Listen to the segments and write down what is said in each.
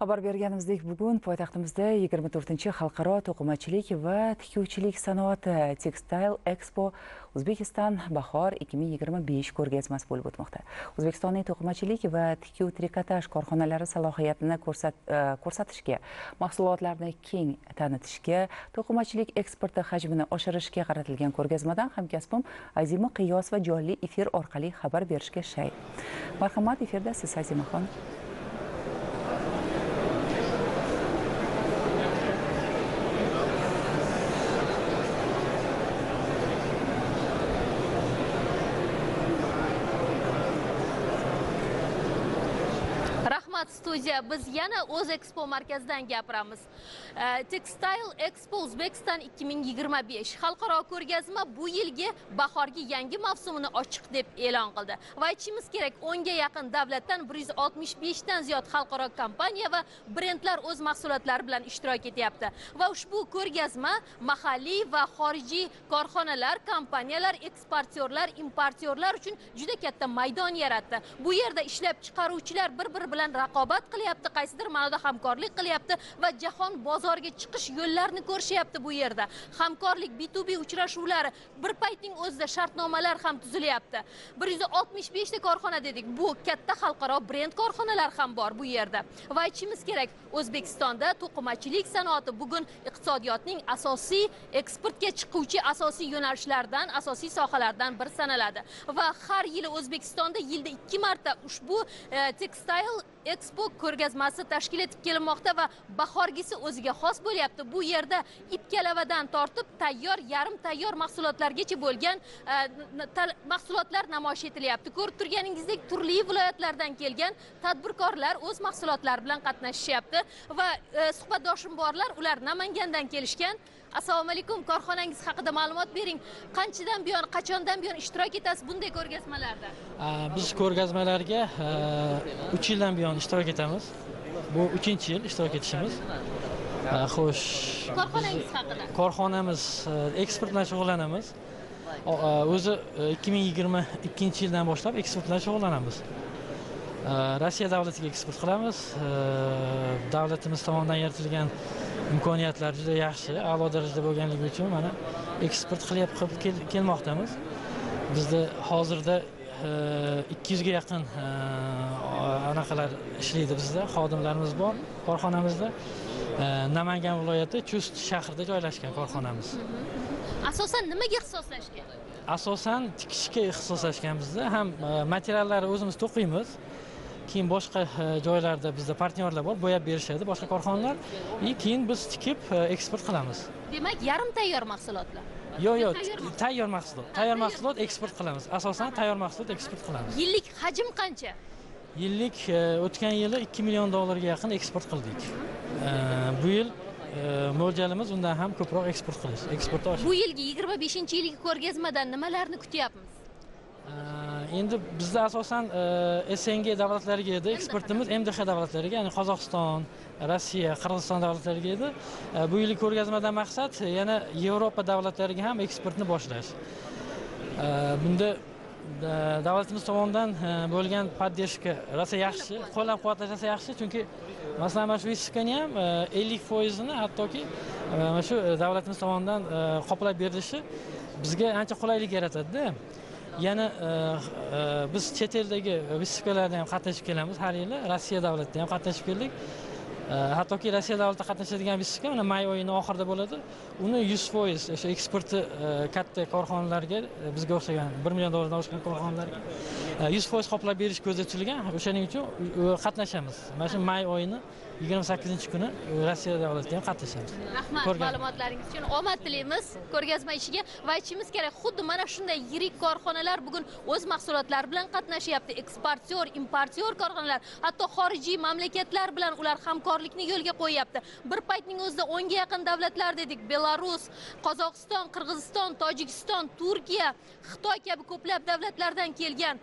Xabar berganimizdek, bugun poytaxtimizda 24-xalqaro to'qimachilik va tikuvchilik sanoati Textile Expo O'zbekiston Bahor 2025 ko'rgazmasi bo'lib o'tmoqda. O'zbekistonning to'qimachilik va tikuv trikotaj korxonalari salohiyatini ko'rsatishga, mahsulotlarni keng tanitishga, to'qimachilik eksporti hajmini oshirishga qaratilgan ko'rgazmadan hamkasbim Azima Qiyosova jonli efir orqali xabar berishga shay. Marhamat, efirda siz Azimaxon. Studiya, biz yana O'z Expo markazidan gapiramiz. Textile Expo O'zbekiston 2025 xalqaro ko'rgazma bu yilgi bahorgi yangi mavsumini ochiq deb e'lon qildi. Va aytishimiz kerak, 10 ga yaqin davlatdan 165 dan ziyod xalqaro kompaniya va brendlar o'z mahsulotlari bilan ishtirok etyapti. Va ushbu ko'rgazma mahalliy va xorijiy korxonalar, kompaniyalar, eksportyorlar, importyorlar uchun juda katta maydon yaratdi. Bu yerda ishlab chiqaruvchilar bir-biri bilan raqobat qilyapti, qaysidir ma'noda hamkorlik qilyapti va jahon bozoriga chiqish yo'llarini ko'rishyapti bu yerda. Hamkorlik B2B uchrashuvlari, bir paytning o'zida shartnomalar ham tuzilyapti. 165 ta korxona dedik. Bu katta xalqaro brend korxonalar ham bor bu yerda. Va aytishimiz kerak, O'zbekistonda to'qimachilik sanoati bugun iqtisodiyotning asosiy eksportga chiquvchi asosiy yo'nalishlardan, asosiy sohalardan biri sanaladi. Va har yili O'zbekistonda yilda 2 marta ushbu Textile Expo ko'rgazmasi tashkil etib kelinmoqda va bahorgisi o'ziga xos bo'lyapti. Bu yerda ip kalavadan tortib tayyor, yarim tayyor mahsulotlargacha bo'lgan mahsulotlar namoyish etilyapti. Ko'rib turganingizdek, turli viloyatlardan kelgan tadbirkorlar o'z mahsulotlari bilan qatnashishyapti va suhbatdoshim borlar, ular Namangandan kelishgan. Assalomu alaykum, korxonangiz haqida ma'lumot bering. Qanchadan buyon, qachondan buyon ishtirok etasiz bunday ko'rgazmalarda? Biz ko'rgazmalarga 3 yildan buyon ishtirok etamiz. Bu 3-yil ishtirok etishimiz. Xo'sh, korxonangiz haqida. Korxonamiz eksport bilan shug'ullanamiz. O'zi 2022-yildan boshlab eksport bilan shug'ullanamiz. Rossiya davlatiga eksport qilamiz. Davlatimiz tomonidan yaratilgan imkoniyatlar juda yaxshi, a'lo darajada bo'lganligi uchun mana eksport qilib kelmoqdamiz. Bizda hozirda 200 ga yaqin anaqalar ishlaydi bizda, xodimlarimiz bor korxonamizda. Namangan viloyati Chust shahrida joylashgan korxonamiz. Asosan nimaga ixtisoslashgan? Asosan tikishga ixtisoslashgan bizda. Ham materiallarni o'zimiz to'qiymiz. Keyin boshqa joylarda bizda partnyorlar bor, bo'yab berishadi boshqa korxonalar. Keyin biz tikib eksport qilamiz. Demak, yarim tayyor mahsulotlar. Yo'q, yo'q, tayyor mahsulot. Tayyor mahsulot eksport qilamiz. Asosan tayyor mahsulot eksport qilamiz. Yillik hajm qancha? Yillik o'tgan yili 2 million dollarga yaqin eksport qildik. Bu yil mo'ljalimiz undan ham ko'proq eksport qilish, eksportni oshirish. Bu yilgi 25-yilgi ko'rgazmadan nimalarni kutyapmiz? Endi bizda asosan SNG davlatlariga edi eksportimiz, MDH davlatlariga, ya'ni Qozog'iston, Rossiya, Qirg'iziston davlatlariga edi. Bu yilgi ko'rgazmadan maqsad yana Yevropa davlatlariga ham eksportni boshlash. Bunda davlatimiz tomonidan bo'lgan поддержка rosa yaxshi, qo'llab-quvvatlash rosa yaxshi, chunki masalan mana shu выставкani ham 50%ni hattoki mana shu davlatimiz tomonidan qoplab berilishi bizga ancha qulaylik yaratadi-da. Yana biz chet eldagi выставkalarda ham qatnashib kelamiz har yili, Rossiya davlatida ham qatnashib keldik. Hattoki Rossiya davlatida qatnashadigan выставка mana may oyining oxirida bo'ladi. Uni 100% o'sha eksporti katta korxonalarga, bizga o'xshagan 1 million dollardan oshgan korxonalarga 100% qoplab berish ko'zda tutilgan. O'shaning uchun qatnashamiz. Mana shu may oyini 28-kuni Rossiya davlatida ham qatnashamiz. Rahmat ma'lumotlaringiz uchun. Omad tilaymiz ko'rgazma ishiga va aytishimiz kerak, xuddi mana shunday yirik korxonalar bugun o'z mahsulotlari bilan qatnashyapti. Eksportyor, importyor korxonalar, hatto xorijiy mamlakatlar bilan ular hamkorlikni yo'lga qo'yyapti. Bir paytning o'zida 10 ga yaqin davlatlar dedik: Belarus, Qozog'iston, Qirg'iziston, Tojikiston, Turkiya, Xitoy kabi ko'plab davlatlardan kelgan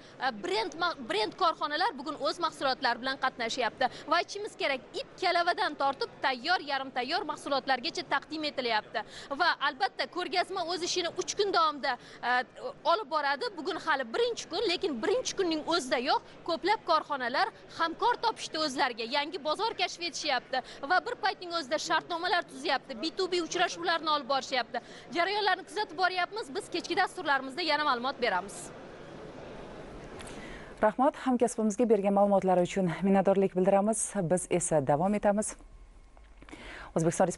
brend korxonalar bugun o'z mahsulotlari bilan qatnashyapti. Va aytishimiz kerak, ip Kalavadan tortib tayyor, yarim tayyor mahsulotlargacha taqdim etilyapti. Va albatta ko'rgazma o'z ishini 3 kun davomida olib boradi. Bugun hali birinchi kun, lekin birinchi kunning o'zidayoq ko'plab korxonalar hamkor topishdi o'zlariga, yangi bozor kashf etishyapti va bir paytning o'zida shartnomalar tuzyapti, B2B uchrashuvlarni olib borishyapti. Jarayonlarni kuzatib boryapmiz. Biz kechki dasturlarimizda yana ma'lumot beramiz. Rahmat, hamkasbimizga bergan ma'lumotlari uchun minnatdorlik bildiramiz. Biz esa davom etamiz. O'zbekiston